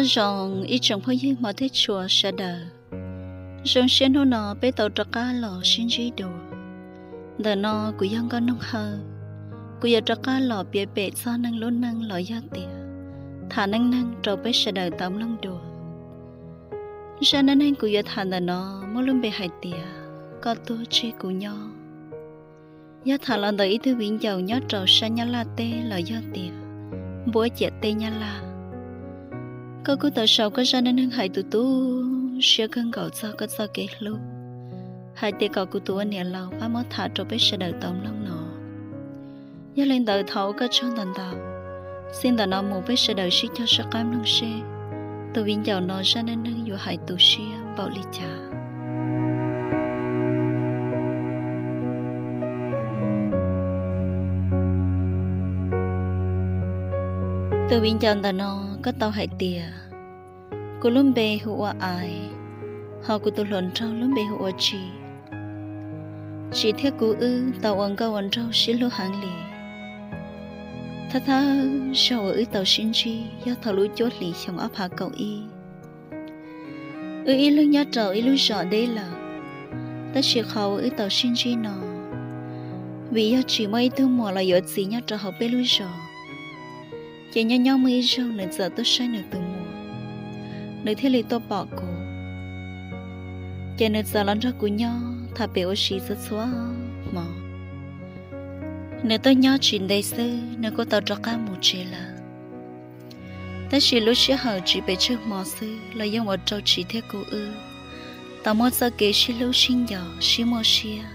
Zoo ib tsoom phooj ywg hmov thiab tshua sawv daws, zoo siab hnub no peb tau rov qab los sib ntsib dua. Ntawm no kuv yog Nkauj Noog Hawj, kuv yuav rov qab los piav pem txog neeg lub neej los yog tias tham neej neeg rau peb sawv daws tau mloog dua. Zaj neej neeg kuv yuav tham ntawm no muaj lub npe hais tias koj tuag tseg kuv nyob. Yog tham los ntawm ib tug viv ncaus nyob rau sab Nyab Laj teb los yog tias npuab ciam teb Nyab Laj. Koj kuj tau sau koj zaj neej neeg hais tu tu siab kawg nkaus txog koj txoj kev hlub, hais tias kom kuv tus ua niam laus pab muab tham rau peb sawv daws tau mloog no. Yog li ntawd thov ua koj tsaug ntau ntau. Xij ntawm no mus peb sawv daws sib cog sib qab mloog seb tus viv ncaus no zaj neej neeg yuav hais tu siab npaum li cas. Tus viv ncaus ntawm no koj tau hais tias, kuv lub npe hu ua Ais, hos kuv tus hluas nraug lub npe hu ua Tsim. Tsim thiab kuv wb tau ua nkauj ua nraug sib hlub heev li. Thawj thawj zaug uas wb tau sib ntsib yog thaum lub cuaj hlis xyoo ob phav kaum ib. Wb ib leeg nyob rau ib lub zos deb lawm, tab sis qhov uas wb tau sib ntsib no vim yog Tsim muaj ib tug muam los yuav txiv nyob rau hauv peb lub zos. Ces nyob nyob muaj ib zaug nws txawm tuaj saib nws tus muam, nws thiaj li tuaj pom kuv. Ces nws txawm los nrog kuv nyob tham pem ua si txhua txhua hmo. Nws tuaj nyob tsis ntev xwb nws kuj tau rov qab mus tsev lawm. Tab sis lub sij hawm tsiv pes tsawg hmo xwb los yeej ua rau Tsim thiab kuv wb tau muaj txoj kev sib hlub sib nco sib muaj siab,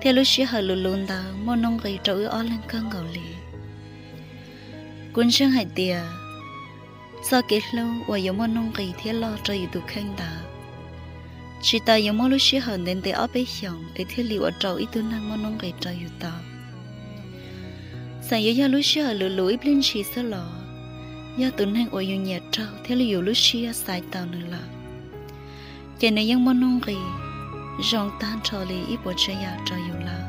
thiab lub sij hawm luv luv ntawd muaj nuj nqis rau wb ob leeg kawg nkaus li. Kuv ntseeg hais tias txoj kev hlub uas yuav muaj nuj nqis thiab loj rau yus tus kheej ntawd, tsis tas yuav muaj lub sij hawm ntev ntev ob peb xyoos es thiaj li ua rau ib tug neeg muaj nuj nqis rau yus tau. Txawm yuav yog lub sij hawm luv luv ib pliag ntshis xwb los, yog tus neeg uas yus nyiam raug thiab yus lub siab xaiv tau nws lawm, ces nws yeej muaj nuj nqis zoo tag nrho li ib puas tsav yam rau yus lawm.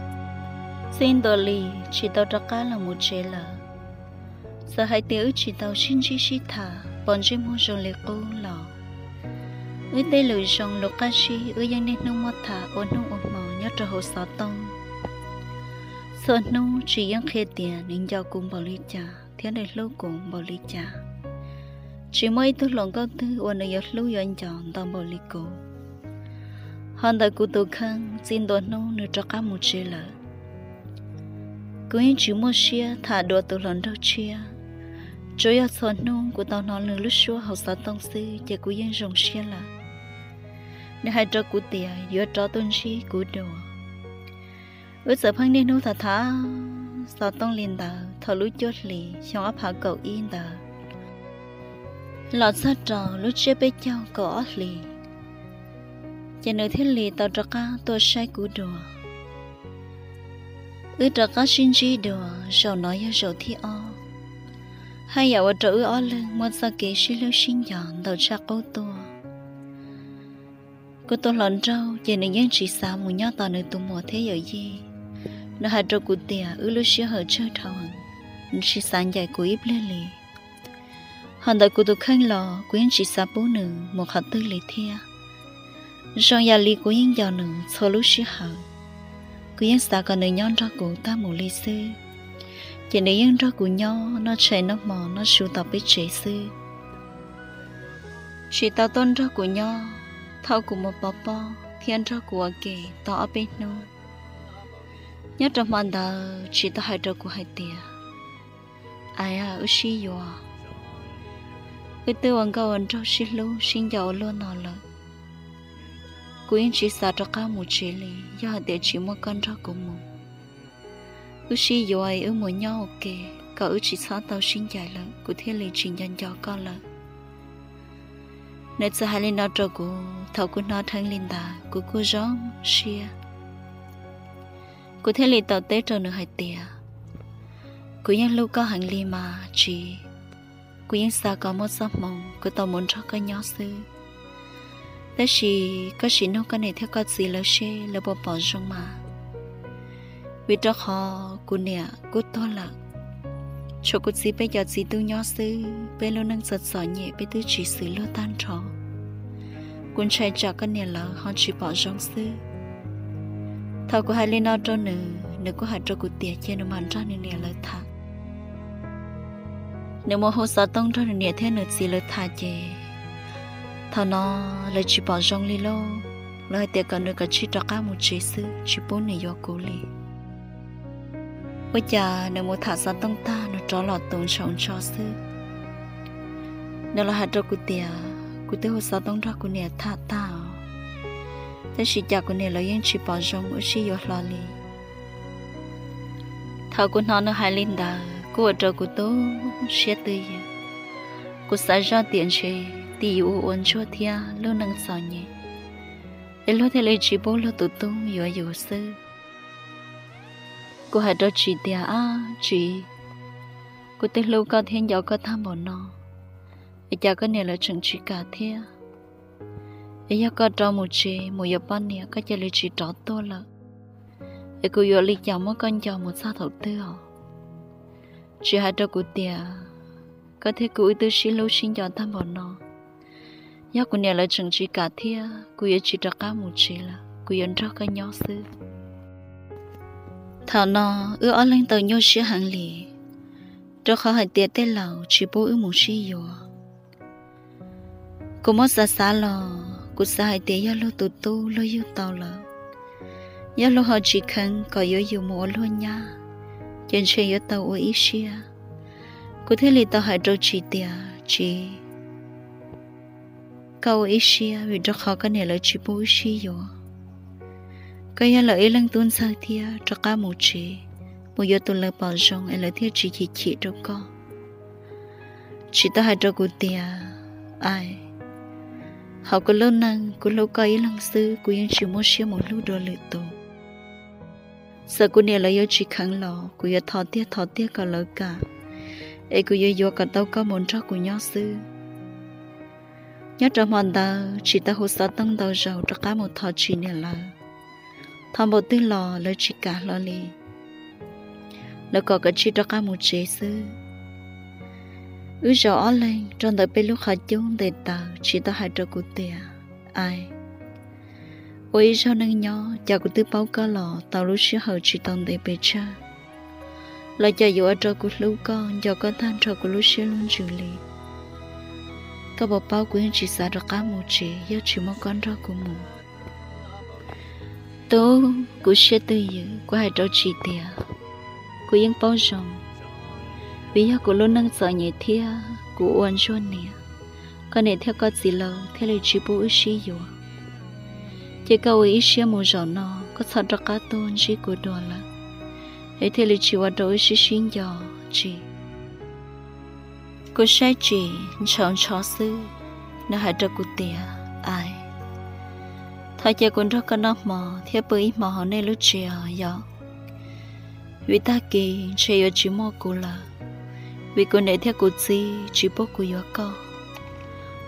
Txij ntua li Tsim tau rov qab los mus tsev lawm. Txawm hais tias wb tsis tau sib ntsib sib tham pom ntsej muag zoo li qub los, wb tej lus zoo lus qab zib wb yeej niaj hnub muab tham ua hnub ua hmo nyob rau hauv xov tooj. Txhua hnub Tsim yeej qhia tias nws nco kuv npaum li cas thiab nws hlub kuv npaum li cas. Tsis muaj ib tug hluas nkauj twg uas nws yuav hlub yuav nco ntau npaum li kuv. Ho ntawm kuv tus kheej txij ntua hnub nws rov qab mus tsev lawm, kuv yeej tsis muaj siab tham dua tus hluas nraug tshiab. Tsuav yog txhua hnub kuv tau hnov nws lub suab hauv xov tooj xwb ces kuv yeej zoo siab lawm. Nws hais rau kuv tias yuav rov tuaj ntsib kuv dua. Wb txawm pheej niaj hnub tham tham xov tooj li ntawd thaum lub cuaj hlis xyoo ob phav kaum ib ntawd los txog rau lub tsiab peb caug kaum ob hlis, ces nws thiaj li tau rov qab tuaj saib kuv dua. Wb rov qab sib ntsib dua, zaum no yog zaum thib ob, haj yam ua rau wb ob leeg muaj txoj kev sib hlub sib nco ntau tshaj qub tuaj. Kuv tus hluas nraug ces nws yeej tsis xav mus nyob tos nws tus muam thiab yawm yij. Nws hais rau kuv tias wb lub sij hawm tsawg dhau, nws tsis xav ncaim kuv ib pliag li. Ho ntawm kuv tus kheej los kuv yeej tsis xav pub nws mus qhov twg li thiab. Zoo yam li kuv yeej nco nws txhua lub sij hawm, kuv yeej xav kom nws nyob nrog kuv tag mus li xwb. Ces nws yeej nrog kuv nyob noj tshais noj hmo noj su tom peb tsev xwb. Tsis tau tuaj nrog kuv nyob thaum kuv mus pov pob thiab nrog kuv ua ke tau ob peb hnub. Nyob rau hmo ntawd Tsim tau hais rau kuv hais tias, Ais, wb sib yuav. Wb twb ua nkauj ua nraug sib hlub sib nco ua luaj no lawm. Kuv yeej tsis xav rov qab mus tsev li yog hais tias tsis muaj koj nrog kuv mus. Wb sib yuav es wb mus nyob ua ke kom wb tsis txhob tau sib ncaim lawm kuv thiaj li tsis nco nco koj lawm. Nws txawm hais li no rau kuv, thaum kuv hnov dheev li ntawd kuv kuj zoo siab. Kuv thiaj li tau teb rau nws hais tias, Kuv yeej hlub koj heev li mas Tsim. Kuv yeej xav kom muaj txoj hmoo kuv tau mus nrog koj nyob xwb. Tab sis koj sim nug koj niam thiab koj txiv lawv seb lawv puas pom zoo mas. Vim rau qhov kuv niam kuj tuag lawm, Tshuav kuv txiv peb cov txiv tub nyob xwb, peb lub neej txom txom nyem peb twb tsis xws luag tag nrho. Kuv ntshai tsam koj niam lawv ho tsis pom zoo xwb. Thaum kuv hais li no rau nws, nws kuj hais rau kuv tias cia nws mam nrog nws niam lawv tham. Nws mus hu xov tooj nrog nws niam thiab nws txiv lawv tham ces thaum no lawv tsis pom zoo li lauj. Lawv hais tias kom nws kav tsij rov qab mus tsev xwb, tsis pub nws yuav kuv li. Ua cas nws mus tham xov tooj tag nws rov los tus ntshaus ntsho xwb. Nws los hais rau kuv tias kuv twb hu xov tooj nrog kuv niam tham tag os, tab sis cas kuv niam lawv yeej tsis pom zoo wb sib yuav hlo li. Thaum kuv hnov nws hais li ntawd kuj ua rau kuv tu siab twj ywm. Kuv xav zoj tias ntshe twb yus ua ua ntsuag thiab lub neej txom nyem es luag thiaj li tsis pub luag tus tub yuav yus xwb. Kuv hais rau Tsim tias, Ab Tsim, kuv twb hlub koj thiab nco koj tag npaum no, es cas koj niam lawv tseem tsis kam thiab? Es yog koj rov mus tsev mus yuav poj niam koj cia li tsis rov tuaj lawm, es kuv yuav li cas muab koj nco mus txog thaum twg os? Tsim hais rau kuv tias, Koj thiab kuv wb twb sib hlub sib nco tag npaum no, yog kuv niam lawv tseem tsis kam thiab kuv yuav tsis rov qab mus tsev lawm, kuv yuav nrog koj nyob xwb. Thaum no wb ob leeg tau nyuaj siab heev li, rau qhov hais tias tej laus tsis pub wb mus sib yuav. Kuv muab xav xav los kuv xav hais tias yog luag tus tub luag yug tau lawm, yog luag ho tsis kheev kom yuav yus mus ua luag nyab, ces ntshe yuav tau ua ib siab. Kuv thiaj li tau hais rau Tsim tias, Tsim, koj ua ib siab vim rau qhov koj niam lawv tsis pub wb sib yuav. Koj yog lawv ib leeg tub ntxawg thiab rov qab mus tsev, mus yuav tus lawv pom zoo es lawv thiaj tsis chim chim rau koj. Tsim tau hais rau kuv tias, Ais, hauv kuv lub neej kuv hlub koj ib leeg xwb, kuv yeej tsis muaj siab mus hlub dua lwm tus. Txawm kuv niam lawv yuav tsis kheev los kuv yuav thov tiag thov tiag kom lawv kam, es kuv yuav yuav kom tau koj mus nrog kuv nyob xwb. Nyob rau hmo ntawd Tsim tau hu xov tooj ntau zaus rov qab mus thov Tsim niam lawv. Thov npaum twg los lawv tsis kam hlo li, lawv kom kav tsij rov qab mus tsev xwb. Wb zaum ob leeg rau ntawm peb lub qhov cub ntes taws, Tsim tau hais rau kuv tias, Ais, ua ib zaug neej nyob cas kuv twb paub koj los tau lub sij hawm tsis tau ntev pes tsawg, los cas yuav ua rau kuv hlub koj nco koj tag nrho kuv lub siab lub ntsws li. Koj puas paub kuv yeej tsis xav rov qab mus tsev yog tsis muaj koj nrog kuv mus. Tub, kuv siab twj ywm, kuv hais rau Tsim tias, Kuv yeej paub zoo, vim yog kuv lub neej txom nyem thiab kuv ua ntsuag niam, koj niam thiab koj txiv lawv thiaj li tsis pub wb sib yuav. Ces koj ua ib siab mus zaum no, koj txhob rov qab tuaj ntsib kuv dua lawm, es thiaj li tsis ua rau wb sib sib nco. Tsim. Kuv saib Tsim ntshaus ntsho xwb, nws hais rau kuv tias, Ais, thov cia kuv nrog koj noj hmo thiab pw ib hmo hauv nej lub tsev os yom, vim tag kis ntshe yuav tsis muaj kuv lawm, vim kuv niam thiab kuv txiv tsis pub kuv yuav koj.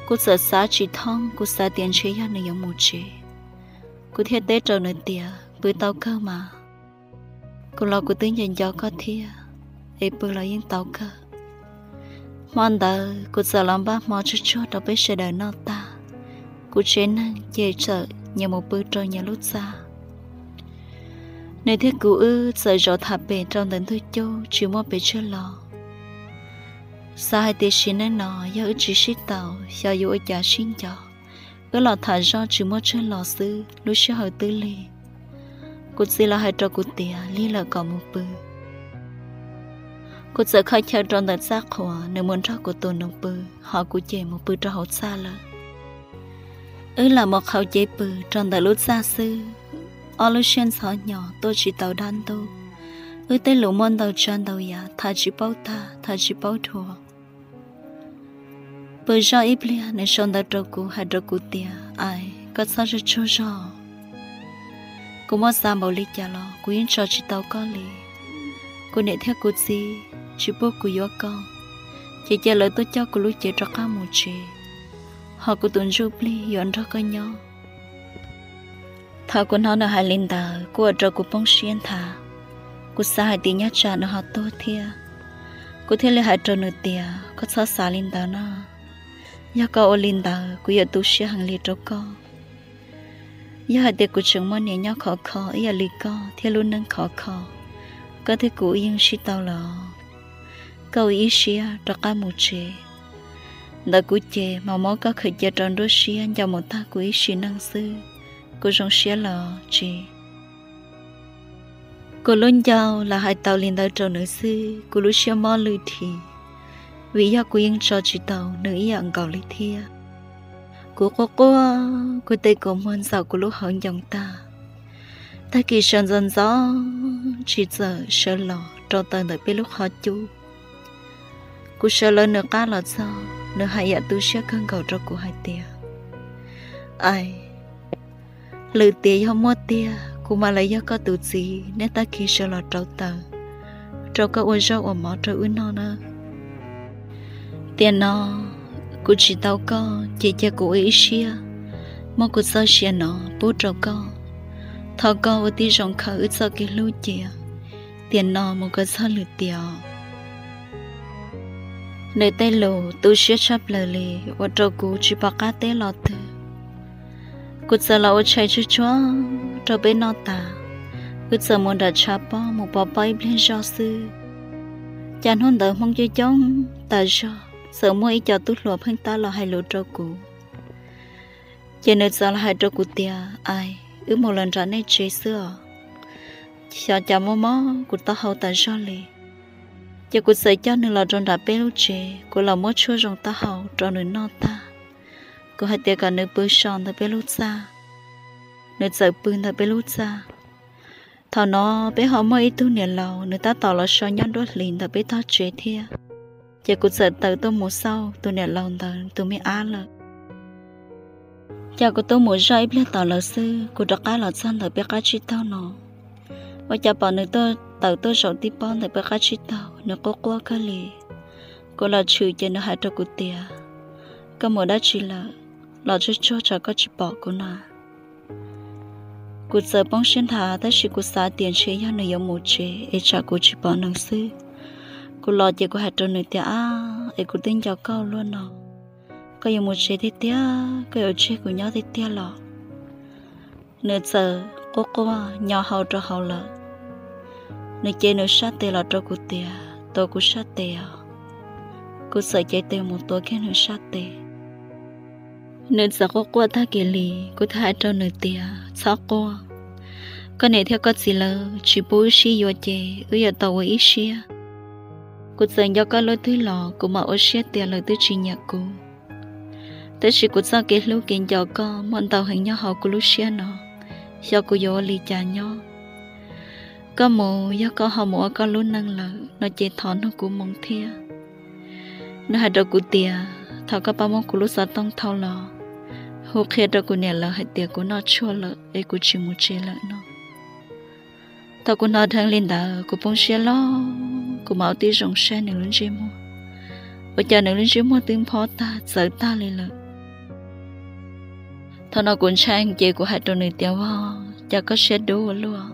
Kuv txawm xav tsis thoob, kuv xav tias ntshe yog nws yuav mus tsev. Kuv thiaj teb rau nws tias, Pw tau kawg mas, kuv los kuv twb nco nco koj thiab, es pw los yeej tau kawg. Hmo ntawd kuv txawm los npaj hmo tsuag tsuag rau peb sawv daws noj tag, kuv tsev neeg ces txawm nyias mus pw rau nyias lub txaj. Nws thiab kuv wb txawm zaum tham pem rau ntawm ntug cub tsis muaj pes tsawg los. Xav hais tias sim neej no yog wb tsis sib tau, xyov yuav ua cas sib nco. Wb los tham zoj tsis muaj tsawg los xwb, lub sij hawm twb lig. Kuv txiv los hais rau kuv tias lig lawm kom mus pw. Kuv txawm kho chaw rau ntawm txaj qhuas, nws mus nrog kuv tus nus pw, ho kuv ces mus pw rau hauv txaj lawm. Wb lam mus qhauv cev pw rau ntawm lub txaj xwb, ob lub siab ntxhov hnyo tuaj tsis tau dab ntub. Wb tej lus muaj ntau tsav ntau yam, tham tsis paub tag, tham tsis paub dhau. Pw zoj ib pliag, nws sau ntawv rau kuv, hais rau kuv tias, Ais, koj txhob tsaug tsaug zog. Kuv muab xav npaum li cas los kuv yeej tso tsis tau koj li. Kuv niam thiab kuv txiv tsis pub kuv yuav koj, ces cia lawv tuaj coj kuv lub cev rov qab mus tsev, ho kuv tus ntsuj plig yuav nrog koj nyob. Thaum kuv hnov nws hais li ntawd kuj ua rau kuv poob siab nthav. Kuv xav hais tias nyob tsam nws ho tuag thiab, Kuv thiaj li hais rau nws tias, koj txhob xav li ntawd na. Yog koj ua li ntawd, kuv yuav tu siab heev li rau koj. Yog hais tias kuv tseem muaj niam nyob khov kho ib yam li koj thiab lub neej khov kho, koj thiab kuv wb yeej sib tau lawm. Koj ua ib siab rov qab mus tsev. Ntawm kuv ces mas muab koj khaws cia rau nruab siab nco mus tag kuv ib sim neej xwb. Kuv zoo siab los tsis. Kuv lub ncauj lam hais tau li ntawd rau nws xwb, kuv lub siab mob lwj dhi, vim yog kuv yeej tso tsis tau nws ib yam nkaus li thiab. Kuv quaj quaj, kuv tej kua muag ntxaum kuv lub hauv ncoo tag. Tag kis sawv ntxov ntxov tsis txawm sawv los rau taws ntawm peb lub qhov cub. Kuv sawv lawv nws qab los txog, nws hais yam tu siab kawg nkaus rau kuv hais tias, Ais, lwm tiam yog muaj tiag, kuv mam li yog koj tus txiv, neb tag kis sawv los rau taws, rau koj ua zaub ua mov rau wb noj na. Tiam no kuv tsis tau koj ces cia kuv ua ib siab muab kuv txoj sia no pub rau koj. Thov koj ua tib zoo khaws wb txoj kev hlub cia, tiam no mus kom txog lwm tiam. Nws tej lus tu siab tshaj plaws li, ua rau kuv tsis pom qab teb los twg. Kuv txawm los ua tshais tsuag tsuag rau peb noj tas, wb txawm mus nram tshav pob mus pov pob ib pliag zog xwb. Cas hnub ntawd Hmoob coob coob tas zog, txawm muaj ib co tub hluas pheej tab los hais lus rau kuv. Ces nws txawm los hais rau kuv tias, Ais, wb mus los nram nej tsev xwb os. Xyov cas mob mob kuv taub hau tas zog li. Ces kuv txawm coj nws los rau nram peb lub tsev, kuv los muab tshuaj zoo taub hau rau nws noj tag. Kuv hais tias kom nws pw so ntawm peb lub txaj. Nws txawm pw ntawm peb lub txaj. Thaum no peb ho muaj ib tug niam laus, nws tab tom los so nyob nruab hlis ntawm peb tog tsev thiab. Ces kuv txawm tawm tuaj mus xauj tus niam laus ntawd tus me ab lawm. Ces kuv tuaj mus zoj ib pliag tom lawv xwb, kuv rov qab los txog ntawm peb qab tsib taug no, ua cas pom nws tawm tuaj zaum tib pob ntawm peb qab tsib taug, nws quaj quaj kawg li. Kuv los tshwm ces nws hais rau kuv tias, Koj mus dab tsi lawm? Los tsuag tsuag tsam koj tsis pom kuv na. Kuv txawm poob siab nthav, tab sis kuv xav tias ntshe yog nws yuav mus tsev es tsam kuv tsis pom nws xwb. Kuv los ces kuv hais rau nws tias, Ab, es kuv twb nco koj luaj no, koj yuav mus tsev tiag tiag, koj yuav tseg kuv nyob tiag tiag los? Nws txawm quaj quaj nyo hau rau hauv lawm. Nws cev nws sab tes los rau kuv tias, Tuav kuv sab tes os. Kuv txawm cev tes mus tuav kiag nws sab tes. Nws txawm quaj quaj tag kiag li, kuv thiaj hais rau nws tias, Txhob quaj, koj niam thiab koj txiv lawv tsis pub wb sib yuav ces wb yuav tau ua ib siab. Kuv txawm nco koj lub twg los kuv mam ua siab tias lawv twb tsis nyiam kuv. Tab sis kuv txoj kev hlub kev nco koj muaj ntau heev nyob hauv kuv lub siab no, xyov kuv yuav ua li cas nyob. Koj mus, yog koj ho mus ua koj lub neej lawm no ces thov nug kuv moo thiab. Nws hais rau kuv tias, Thov koj pab muab kuv lub xov tooj thau los hu qhia rau kuv niam lawv hais tias kuv noj tshuaj lawm es kuv tsis mus tsev lawm no. Thaum kuv hnov dheev li ntawd kuv poob siab loj, kuv mam ua tib zoo saib nws lub ntsej muag, ua cas nws lub ntsej muag twb nphob tag txawv tag li lawm. Thaum no kuv ntshai ces kuv hais rau nws tias, Vauj, cas koj siab dub ua luaj?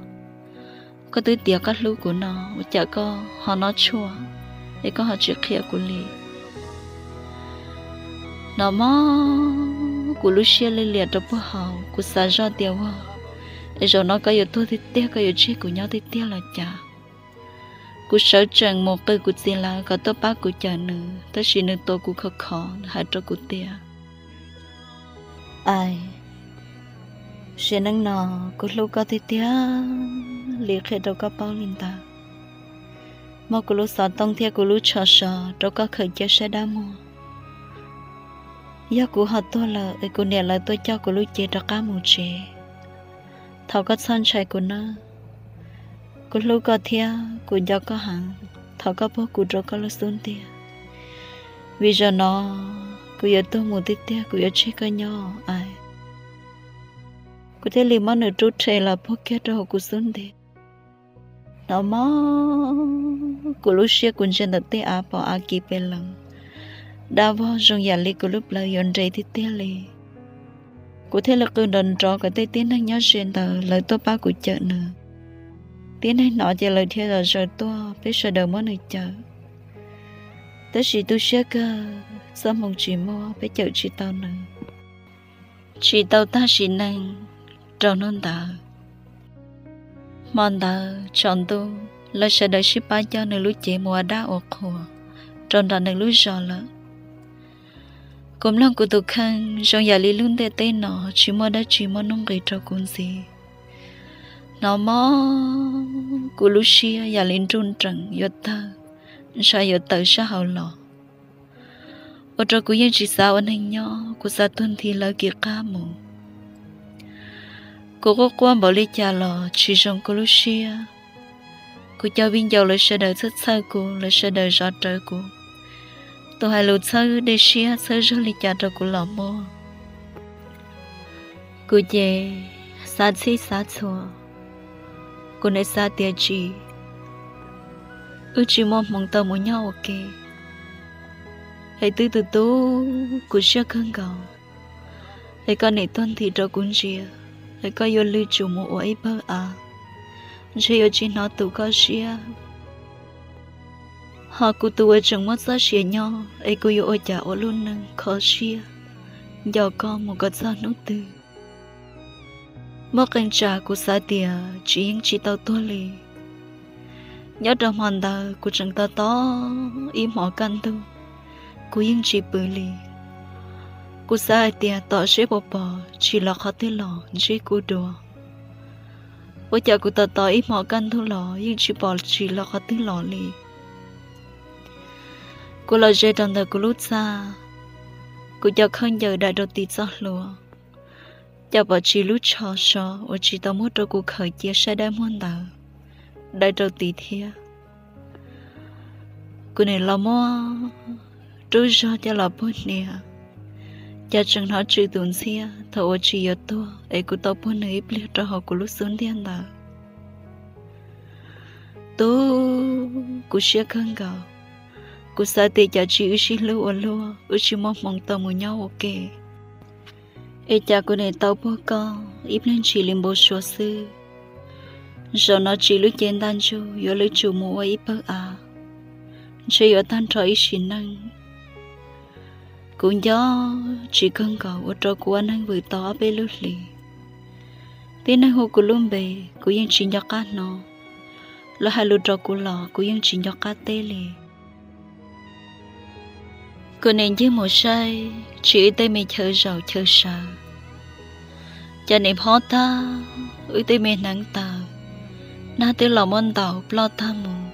Koj twb tias koj hlub kuv no, ua cas koj ho noj tshuaj es koj ho tsis qhia kuv li? Hnov mob kuv lub siab li liam rau puag hauv, kuv xav zoj tias, Vauj, es zaum no koj yuav tuag tiag tiag, koj yuav tseg kuv nyob tiag tiag los cas? Kuv sawv tsees mus qw kuv txiv lawv kom tuaj pab kuv cawm nws, tab sis nws tuav kuv khov khov, nws hais rau kuv tias, Ais, sim neej no kuv hlub koj tiag tiag li, qhia rau koj paub li ntawd. Muab kuv lub xov tooj thiab kuv lub tsho so rau koj khaws cia saib dab muag. Yog kuv ho tuag lawm es kuv niam lawv tuaj coj kuv lub cev rov qab mus tsev, thov koj txhob ntshai kuv nawb. Kuv hlub koj thiab kuv nco koj heev, thov koj puag kuv rau koj lub xub ntiag, vim zaum no kuv yuav tuag mus tiag tiag, kuv yuav tseg koj nyob, Ais. Kuv thiaj li muab nws rub rhe los puag kiag rau hauv kuv xub ntiag. Hnov mob kuv lub siab, kuv ntsia ntawm tej av pom av kis pes lees, dab vog zoo yam li kuv lub plawv yuav nres tiag tiag li. Kuv thiaj li qw nrov nrov kom tej tib neeg nyob ze ntawd lawv tuaj pab kuv cawm nws. Tib neeg hnov ces lawv dhia zom zaws tuaj, peb sawv daws muab nws cawm. Tab sis tu siab kawg, txoj hmoo tsis muaj, peb cawm tsis tau nws, tsis tau tag sim neej rau hnub ntawd. Hmo ntawd tsaus ntuj, lawv sawv daws sib pab coj nws lub cev mus ua dab ua qhua rau nram nws lub zos lawm. Kuv mloog kuv tus kheej zoo yam li lub ntiaj teb no tsis muaj dab tsi muaj nuj nqis rau kuv ntxiv. Hnov mob, kuv lub siab yam li nruj nreem yuav tawg, ntshai yuav tawm sab hauv los, ua rau kuv yeej tsis xav ua neeg nyob, kuv xav tuag nthi lawv kis qab mus. Kuv quaj quaj npaum li cas los tsis zoo kuv lub siab. Kuv cov viv ncaus lawv sawv daws txhawj txhawj kuv, lawv sawv daws zov rawv kuv, tus hais lus txhawb dej siab txhawb zog li cas rau kuv los muaj. Kuv ces xav txhij xav txhua, kuv nim xav tias tsis, wb tsis muaj hmoo tau mus nyob ua ke. Es twb tus tub, kuv siab kawg nkaus, es koj nim tuag nthi rau kuv ntsia, es koj yuav lwj tsum mus ua ib pawg av, ntshe yuav tsis hnov tus koj siab. Ho kuv tus uas tseem muaj txoj sia nyob, es kuv yuav ua cas ua lub neej kho siab nco koj mus kom txog hnub twg? Muaj qee tsam kuv xav tias tsis yeej tsis tau tuag li. Nyob rau hmo ntawd kuv tseem tos tos ib hmo kaj ntug, kuv yeej tsis pw li. Kuv xav hais tias tos seb puas pom tsim los qhov twg los ntsib kuv dua. Ua cas kuv tos tos ib hmo kaj ntug los yeej tsis pom tsim los qhov twg los li. Kuv los ze rau ntawm kuv lub txaj, kuv cov khaub ncaws dai rau tim txoj hlua, cas pom tsim lub tsho so uas tsis tau muab rau kuv khaws cia saib dab muag ntawd dai rau tid thiab. Kuv nim los muab rub zog coj los puag hnia, cas tseem hnov tswm tus ntxhiab thaum uas tsim yuav tuag es kuv tau puag nws ib pliag rau hauv kuv lub xub ntiag ntawd. Tub, kuv siab kawg nkaus. Kuv xav tias cas tsis wb sib hlub ua luaj, wb tsis muaj hmoo tau mus nyob ua ke, es cas kuv nim tau puag koj ib pliag ntshis li npau suav xwb. Zaum no tsim lub cev ntaj ntsug yuav lwj tsum mus ua ib pawg av, ntshe yuav tag nrho ib sim neej. Kuv nco tsis kawg nkaus ua rau kuv ua neeg vwm tau ob peb lub hlis. Tib neeg hu kuv lub npe, kuv yeej tsis nco qab hnov. Lawv hais lus rau kuv los kuv yeej tsis nco qab teb li. Kuv nim ncig mus saib tsim wb tej me chaw zaum chaw sawv, cas nim phob tag wb tej me hneev taw, nag twb los muab ntaus ploj tag mus.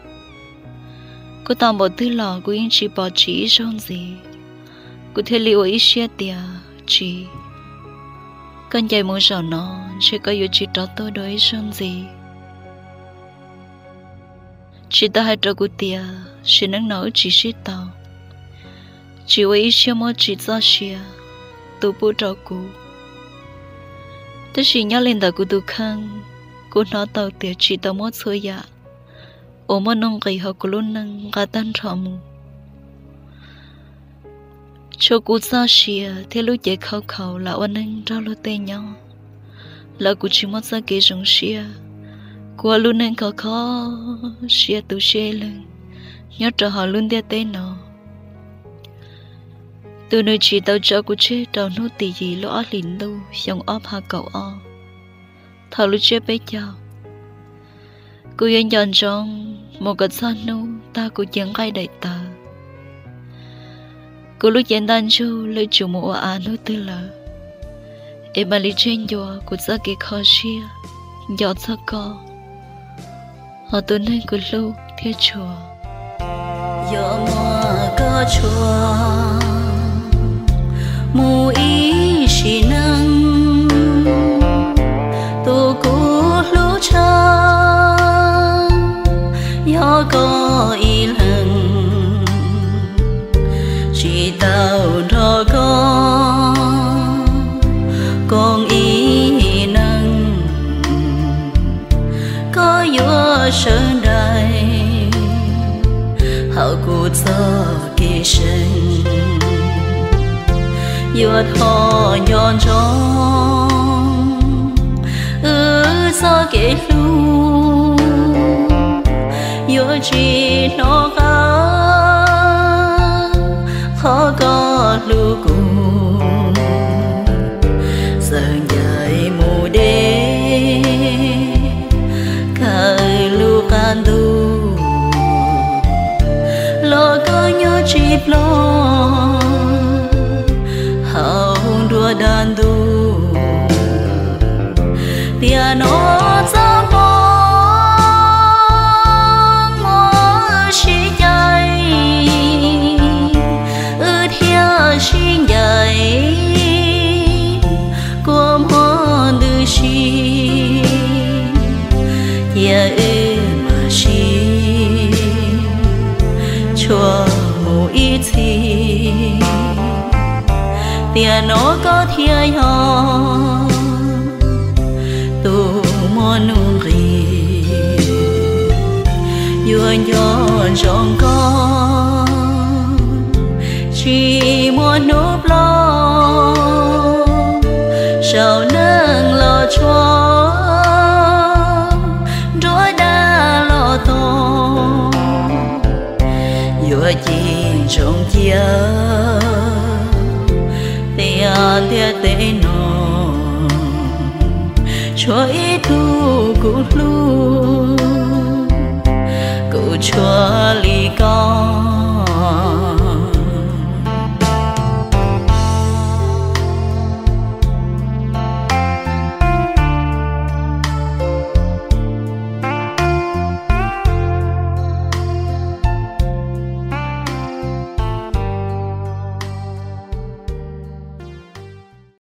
Kuv tos npaum twg los kuv yeej tsis pom tsim ib zaug ntxiv. Kuv thiaj li ua ib siab tias tsim, koj ncaim mus zaum no ntshe koj yuav tsis rov tuaj dua ib zaug ntxiv. Tsim tau hais rau kuv tias sim neej no wb tsis sib tau, tsim ua ib siab muab tsim txoj sia tu pub rau kuv. Tab sis nyob li ntawm kuv tus kheej, kuv hnov tau tias tsim tau muab txhua yam uas muaj nuj nqis hauv kuv lub neej nqa tag nrho mus. Tshuav kuv txoj sia thiab lub cev khauj khaum lam ua neej nrog luag tej nyob, lawv kuv tsis muaj txoj kev zoo siab. Kuv ua lub neej kho kho siab tu siab ib leeg nyob rau hauv lub ntiaj teb no. Tus nws tsim tau tso kuv tseg rau hnub tim yim lub ob hlis ntuj xyoo ob phav kaum ob, thaum lub tsiab peb caug. Kuv yuav nco ntsoov mus kom txog hnub tag kuv cev nqaij daim tawv. Kuv lub cev ntaj ntsug lwj tsum mus ua av hnub twg lawm, es mam li tseg ncua kuv txoj kev kho siab nco txog koj, ho tus neeg kuv hlub thiab tshua. Yog muaj koj tshua mus ib sim neej, tus kuv hlub tshaj yog koj ib leeg. Tsis tau nrog koj koom ib neeg, koj yuav sawv daim hauv kuv txoj kev seem. Yuav thov nco ntsoov wb txoj kev hlub, yuav tsis hnov qab kuv txawm ncaim mus deb, kawg lub qab ntuj los koj nyob tsis ploj hauv nruab dab ntuj. Tiam no txoj hmoo muab wb sib cais, wb thiaj sib ncaim kua muag ntws si. Cia wb mam sib tshuam mus ib txhis. Tiam no koj thiaj yog tus muaj nuj nqis, yuav nco ntsoov koj tsis muaj hnub ploj. Saum neeg los tshuav, nruab dab los tog, yuav ci ntsoov cia tias ntiaj teb no tshuav ib tug kuv hlub.